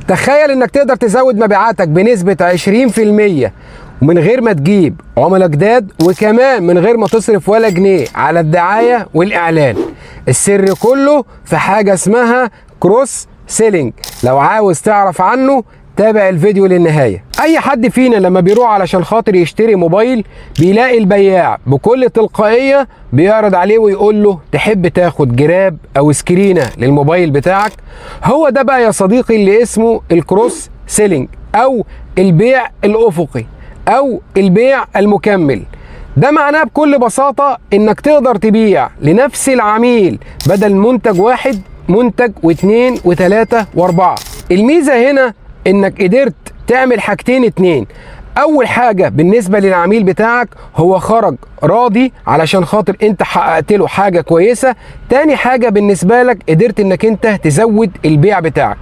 تخيل انك تقدر تزود مبيعاتك بنسبة 20% ومن غير ما تجيب عملاء جداد، وكمان من غير ما تصرف ولا جنيه على الدعاية والإعلان. السر كله في حاجة اسمها cross selling. لو عاوز تعرف عنه تابع الفيديو للنهاية. أي حد فينا لما بيروح علشان خاطر يشتري موبايل بيلاقي البياع بكل تلقائية بيعرض عليه ويقول له تحب تاخد جراب أو سكرينة للموبايل بتاعك. هو ده بقى يا صديقي اللي اسمه ال cross selling، أو البيع الأفقي، أو البيع المكمل. ده معناه بكل بساطة إنك تقدر تبيع لنفس العميل بدل منتج واحد منتج واثنين وثلاثة واربعة. الميزة هنا انك قدرت تعمل حاجتين اتنين. اول حاجة بالنسبة للعميل بتاعك هو خرج راضي علشان خاطر انت حققت له حاجة كويسة. تاني حاجة بالنسبة لك قدرت انك انت تزود البيع بتاعك.